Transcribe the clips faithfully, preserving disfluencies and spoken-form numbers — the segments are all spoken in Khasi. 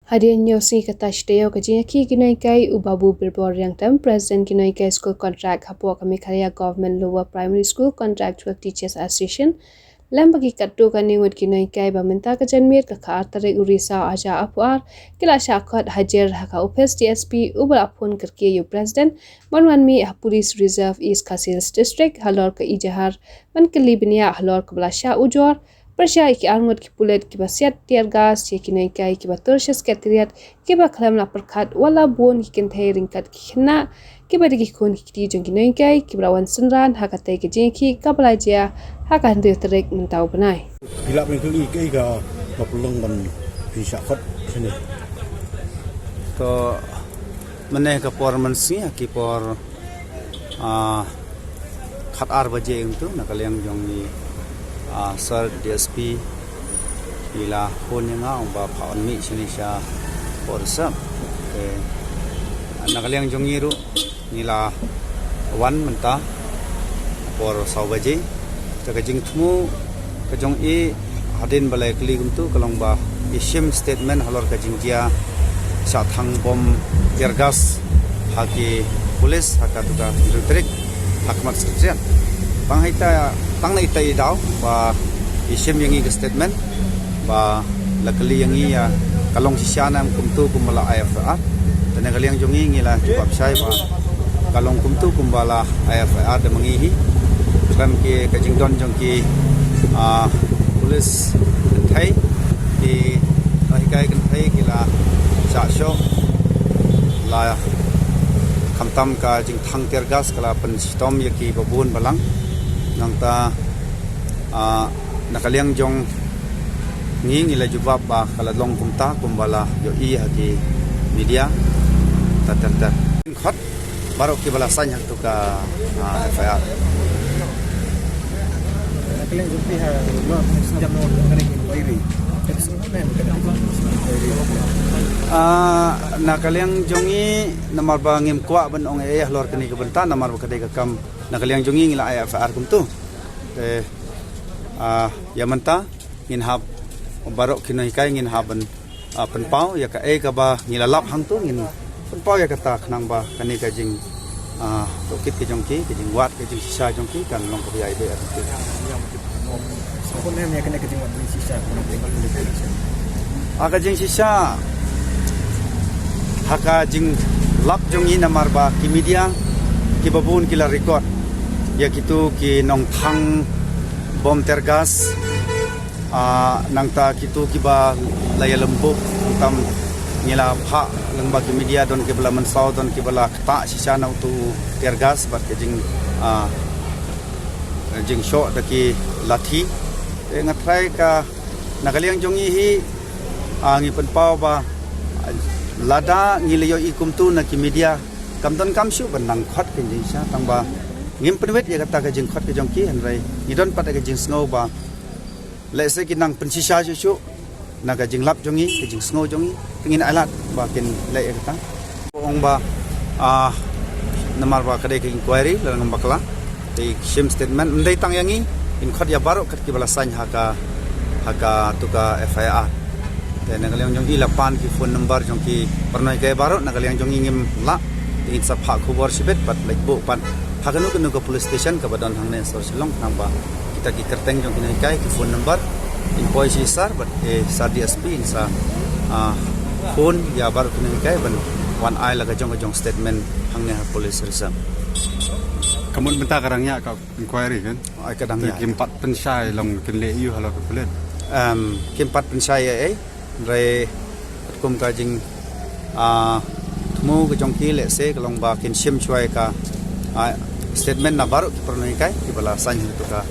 Hadien hynñiew sngi ka taïew ka jingïakhih ki nonghikai u Babu Birbor Riangtem, President ki nonghikai School Contract hapoh ka Meghalaya Government Lower Primary School Contractual Teachers Association, lem bad ki katto katne ngut ki nonghikai ba mynta ka janmiet ka khatar tarik u Risaw arhajar arphew ar ki la shah khot hajar ha ka ophis D S P uba la phone kyrkieh ïa u President ban wan mih ha Police Reserve East Khasi Hills District halor ka Ijahar ban kylli bniah halor kaba la shah ujor pyrshah ïa ki arngut ki pulit kiba siat tear gas ïa ki nonghikai kiba tur sha Secretariat kiba khlem la pyrkhat wat la bun ki kynthei ryngkat ki khynnah kiba dei ki khun ki kti jong ki nonghikai kiba la wan synran ha katei ka jingïakhih kaba la jia ha ka hynriew tarik mynta u bnai. Phi lah ban kylli kaei ka, ka pynlong ban phi shah khot shane? To, mynne ka por mynsngi ha ki por, ah, khatar baje kumtu na ka liang jong i, ah, Sir D S P i la phone ïa nga ong ba pha wan mih shane sha Port Reserve. Te na ka liang jong i ruh ngi la wan mynta por saw baje. Te ka jingthmu ka jong i hadien ba la ïakylli kumtu ka long ba i shim statement halor ka jingjia shah thang bom tear gas ha ki police ha katu ka hynriew tarik ha khmat Secretariat. Tang ha ita, tang na ita i daw ba i shim ïa ngi ka statement ba la kylli ïa ngi ïa ka long shisha ne em kumtu kumba la ai F I R. Te na ka liang jong ngi ngi la jubab shai ba ka long kumtu kumba la ai F I R da ma ngi hi. Khlem ki ka jingdon jong ki, ah, police kynthei, ki nonghikai kynthei ki la shah shoh la khamtam ka jingthang tear gas ka la pynshitom ïa kiba bun balang. Nangta, ah, na ka liang jong ngi ngi la jubab ba ka la long kumta kumba la ïohi ha ki media. Ta ter ter. Khot baroh kiba la sign ha tu ka, ah, F I R. Ah, na ka liang jong ngi namar ba ngim kwah ban ong ei ei halor kane ka bynta namar ba ka dei ka kam na ka liang jong ngi ngi la ai F I R kumtu. Te, ah, ïa mynta ngin hap baroh ki nonghikai ngin hap ban, ah, pynpaw ïa kaei kaba ngi la lap hangtu ngin pynpaw ïa kata khnang ba kane ka jing, ah, tohkit ka jong ki, ka jingwad, ka jingshisha jong ki kan long kaba ïai beh. Ah, ka jingshisha ha ka jinglap jong ngi namar ba ki media kiba bun ki la record ïa kitu ki nongthang bom tear gas. Ah, nangta kitu kiba la ïalembuk, nangta ngi la phah lyngba ki media don kiba la mynsaw, don kiba la ktah shisha na utu tear gas bad ka jing, ah, jingshoh da ki lathi. Te nga trai ka na ka liang jong ngi hi, ah, ngi pynpaw ba, ah, lada ngi la ïohi kumtu na ki media kam donkam shuh ban nang khot ka jingshisha tang ba ngim pynwit ïa kata ka jingkhot ka jong ki hynrei ngi don pat ka jingsngew ba lehse ki nang pynshisha shuh shuh na ka jinglap jong ngi, ka jingsngew jong ngi, te ngin ailad ba kin leh ïa kata. Ong ba, ah, namar ba ka dei ka inquiry la ngam bakla. Te shim statement, ym dei tang ïa ngi, in khot ïa baroh kat kiba la sign ha ka, ha katu ka F I R. Te na ka liang jong i la pan ki phone number jong ki parnoi kai baroh, na ka liang jong i ngim lah, te in sa phah khubor shibit, pat leit buh pat ha kano kano ka police station kaba don hangne sor Shillong, nang ba kita ki kyrteng jong ki nonghikai, ki phone number, in poi shi sar, bad, eh, sar D S P, in sa, ah, phone ïa baroh ki nonghikai, ban wan ai la ka jong ka jong statement hangne ha police station. Ka mut mynta ka dang ïa ka inquiry kan? Ai ka dang ïa. Kim pat pynshai long kin leh ïa u halor ka pulit. Em, kim pat pynshai ïa, eh, Hynrei katkum ka jing, ah, thmu ka jong ki lehse ka long ba kin shim shuwa ka, ah, statement na baroh ki parnoi kai kiba la sign ha tu ka,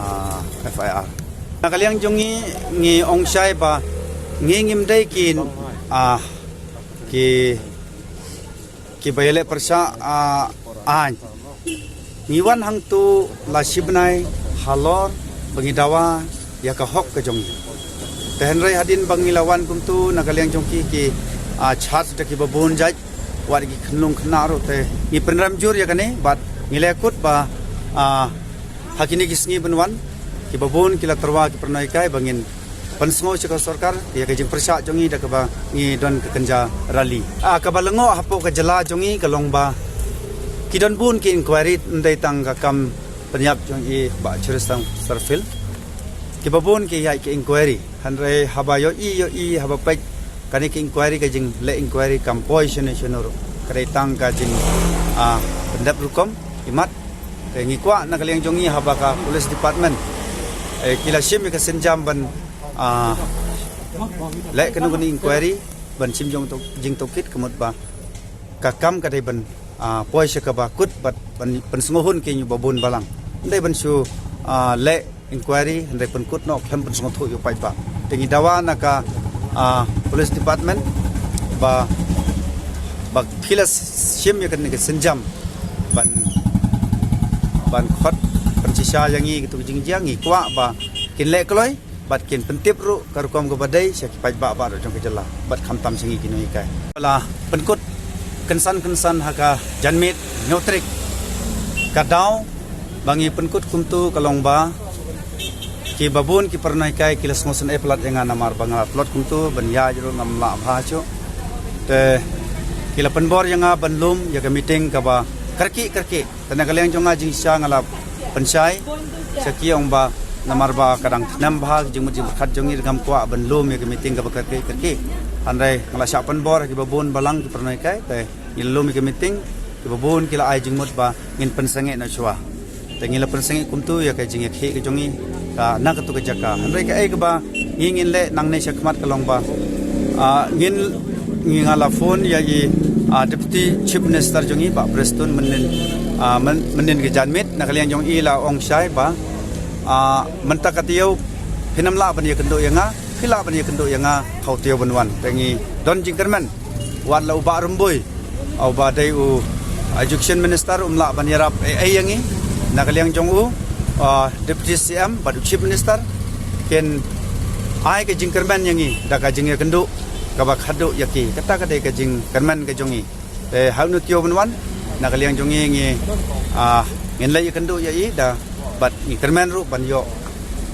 ah, F I R. Na ka liang jong ngi ngi ong shai ba ngi ngim dei ki, ah, ki kiba ïaleh pyrshah, ah, aiñ. Ngi wan hangtu la shi bnai halor ba ngi dawa ïa ka hok ka jong ngi. Te hynrei hadien ba ngi la wan kumtu na ka liang jong ki ki, ah, charge da kiba bun jait, wat ki khynnah khynnah ruh te ngi pynrem jur ïa kane bad ngi la kut ba, ah, ha kine ki sngi ban wan kiba bun ki la tyrwa ki parnoi kai ba ngin pynsngew sha ka sorkar ïa ka jingpyrshah jong ngi da kaba ngi don ka kynja rally. Ah, kaba lyngngoh hapoh ka jylla jong ngi ka long ba ki don bun ki inquiry, ym dei tang ka kam pynïap jong i Bah Cheristerlang Sarfil. Kiba bun ki ïaid ki inquiry. Hynrei haba ïohi, ïohi, haba peit kane ka inquiry, ka jingleh inquiry kam poi shano shano ruh. Ka dei tang ka jing, ah, pyndep rukom, imat. Te ngi kwah na ka liang jong ngi haba ka police department, eh, ki la shim ïa ka sienjam ban, ah, leh kano kano inquiry, ban shim jong to-, jingtohkit, ka mut ba ka kam ka dei ban, ah, poi sha kaba kut bad ban pynsngewhun ki ïa ngi ba bun balang. Ym dei ban shu, ah, leh inquiry hynrei pynkut noh khlem pynsngewthuh ïa u paidbah. Te ngi dawa na ka, ah, police department ba, ba ki la shim ïa kane ka sienjam ban, ban khot pynshisha ïa ngi kito ki jingjia, ngi kwah ba kin leh kloi bad kin pyntip ruh ka rukom kaba dei sha ki paidbah baroh jong ka jylla bad khamtam sha ngi ki nonghikai. Ba la pynkut kynsan kynsan ha ka janmiet hynñiew tarik. Ka daw ba ngi pynkut kumto ka long ba kiba bun ki para nonghikai ki la sngewsynei palat ïa nga namar ba nga la tlot kumto ban ïaid ruh ngam lah bha shuh. Te ki la pynbor ïa nga ban lum ïa ka meeting kaba kyrkieh kyrkieh. Te na ka liang jong nga jingshisha nga la pynshai sha ki, ong ba namar ba ka dang thnem bha ka jingmut jingpyrkhat jong ngi, ngam kwah ban lum ïa ka meeting kaba kyrkieh kyrkieh. Hynrei nga la shah pynbor ha kiba bun balang ki para nonghikai, te ngi la lum ïa ka meeting, kiba bun ki la ai jingmut ba ngin pynsangeh noh shuwa. Te ngi la pynsangeh kumto ïa ka jingïakhih ka jong ngi ka na kato ka jaka. Hynrei kaei kaba ngi ngin leh nangne shakhmat ka long ba, ah, ngin, ngi, nga la phone ïa i, ah, Deputy Chief Minister jong ngi Bah Prestone mynnin, ah, myn-, mynnin ka janmiet. Na ka liang jong i la ong shai ba, ah, mynta ka taïew phin ym lah ban ïakynduh ïa nga, phi lah ban ïakynduh ïa nga ha u taïew ban wan. Te ngi don jingkyrmen wat la u Bah Rymbui, uba dei u Education Minister, um lah ban ïarap ei ei ïa ngi. Na ka liang jong u, ah, Deputy C M bad u Chief Minister kin ai ka jingkyrmen ïa ngi da ka jingïakynduh kaba khadduh ïa ki. Kata ka dei ka jingkyrmen ka jong ngi. Te ha une u taïew ban wan, na ka liang jong ngi ngi, ah, ngin leit ïakynduh ïa i da bad ngi kyrmen ruh ban ïoh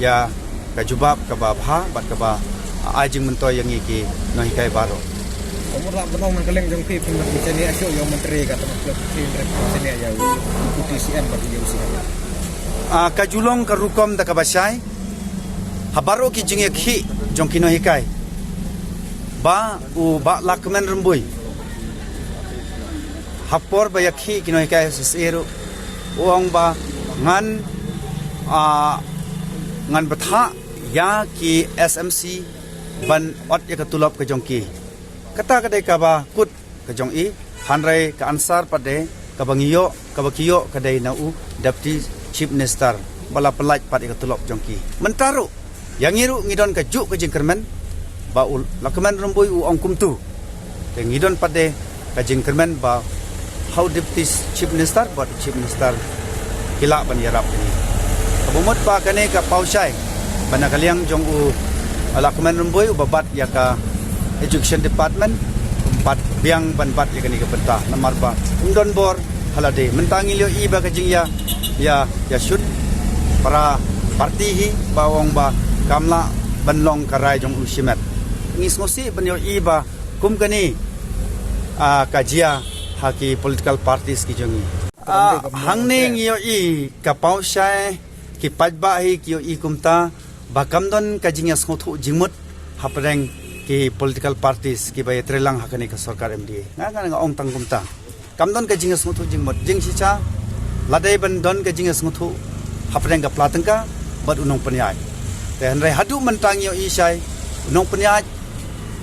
ïa ka jubab kaba bha bad kaba, ah, ai jingmyntoi ïa ngi ki nonghikai baroh. Ka mut lah ban ong na ka liang jong phi, phi mat phi shaniah shuh ïa u Myntri, ka tang phi mat phi shaniah ïa u Deputy C M bad ïa u C M. Ah, ka ju long ka rukom da kaba shai ha baroh ki jingïakhih jong ki nonghikai. Ba u Bah Lahkmen Rymbui ha por ba ïakhih ki nonghikai S S A ruh u ong ba ngan, ah, ngan bthah ïa ki S M C ban ot ïa ka tulop ka jong ki. Kata ka dei kaba kut ka jong i, hynrei ka answer pat de kaba ngi ïoh, kaba ki ïoh ka dei na u Deputy Chief Minister ba la pynlait pat ïa ka tulop jong ki. Mynta ruh ïa ngi ruh ngi don kajuh ka jingkyrmen ba u Lahkmen Rymbui u ong kumtu. Te ngi don pat de ka jingkyrmen ba ha u Deputy Chief Minister bad u Chief Minister ki lah ban ïarap ïa ngi. Kaba mut ba kane ka paw shai ba na ka liang jong u Lahkmen Rymbui uba bat ïa ka Education Department, um pat biang ban bat ïa kane ka bynta namar ba um don bor ha lade. Mynta ngi la ïohi ba ka jingïa, ïa, ïa shoot para party hi ba ong ba kam lah ban long ka rai jong u shimet. Ngi sngewsih ban ïohi ba kum kane, ah, ka jia ha ki political parties ki jong ngi. Ah, hangne ngi ïohi ka paw shai, ki paidbah hi ki ïohi kumta ba kam don ka jingïasngewthuh jingmut hapdeng ki political parties kiba ïatreilang ha kane ka sorkar M D A. Nga, nga, nga ong tang kumta. Kam don ka jingïasngewthuh jingmut, jingshisha la dei ban don ka jingïasngewthuh hapdeng ka pla tyngka bad u nongpynïaid. Te hynrei haduh mynta ngi ïohi shai u nongpynïaid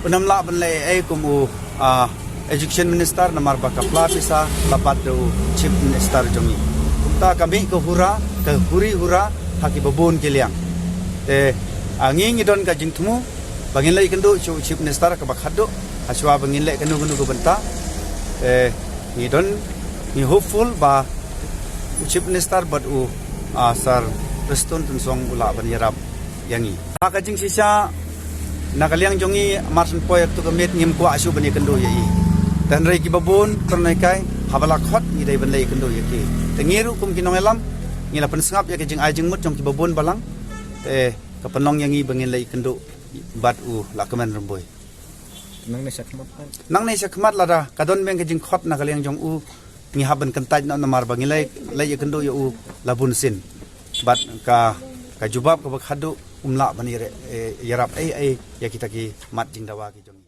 un ym lah ban leh ei ei kum u, ah, Education Minister namar ba ka pla pisa la bat da u Chief Minister jong ngi. Kumta ka mih ka hura, ka huri hura ha kiba bun ki liang. Te, ah, ngi ngi don ka jingthmu ba ngin leit ïakynduh sha u Chief Minister kaba khadduh, hashwa ba ngin leh kano kano ka bynta. Te ngi don, ngi hopeful ba u Chief Minister bad u, ah, Sir Prestone Tynsong u lah ban ïarap ïa ngi. Ha ka jingshisha na ka liang jong ngi, mar shen poi ïa katu ka miet ngim kwah shuh ban ïakynduh ïa i. Te hynrei kiba bun, tang nai kai, haba la khot ngi dei ban leit ïakynduh ïa ki. Te ngi ruh kum ki nongïalam ngi la pynsngap ïa ka jingai jingmut jong kiba bun balang. Te ka pynlong ïa ngi ba ngin leit ïakynduh bad u Lahkmen Rymbui. Nangne shakhmat, nangne shakhmat lada ka don biang ka jingkhot na ka liang jong u, ngi hap ban kyntait noh namar ba ngi leit, leit ïakynduh ïa u la bun sien. Bad ka, ka jubab kaba khadduh um lah ban ïarap, eh, ïarap ei ei ïa kita ki mat jingdawa ki jong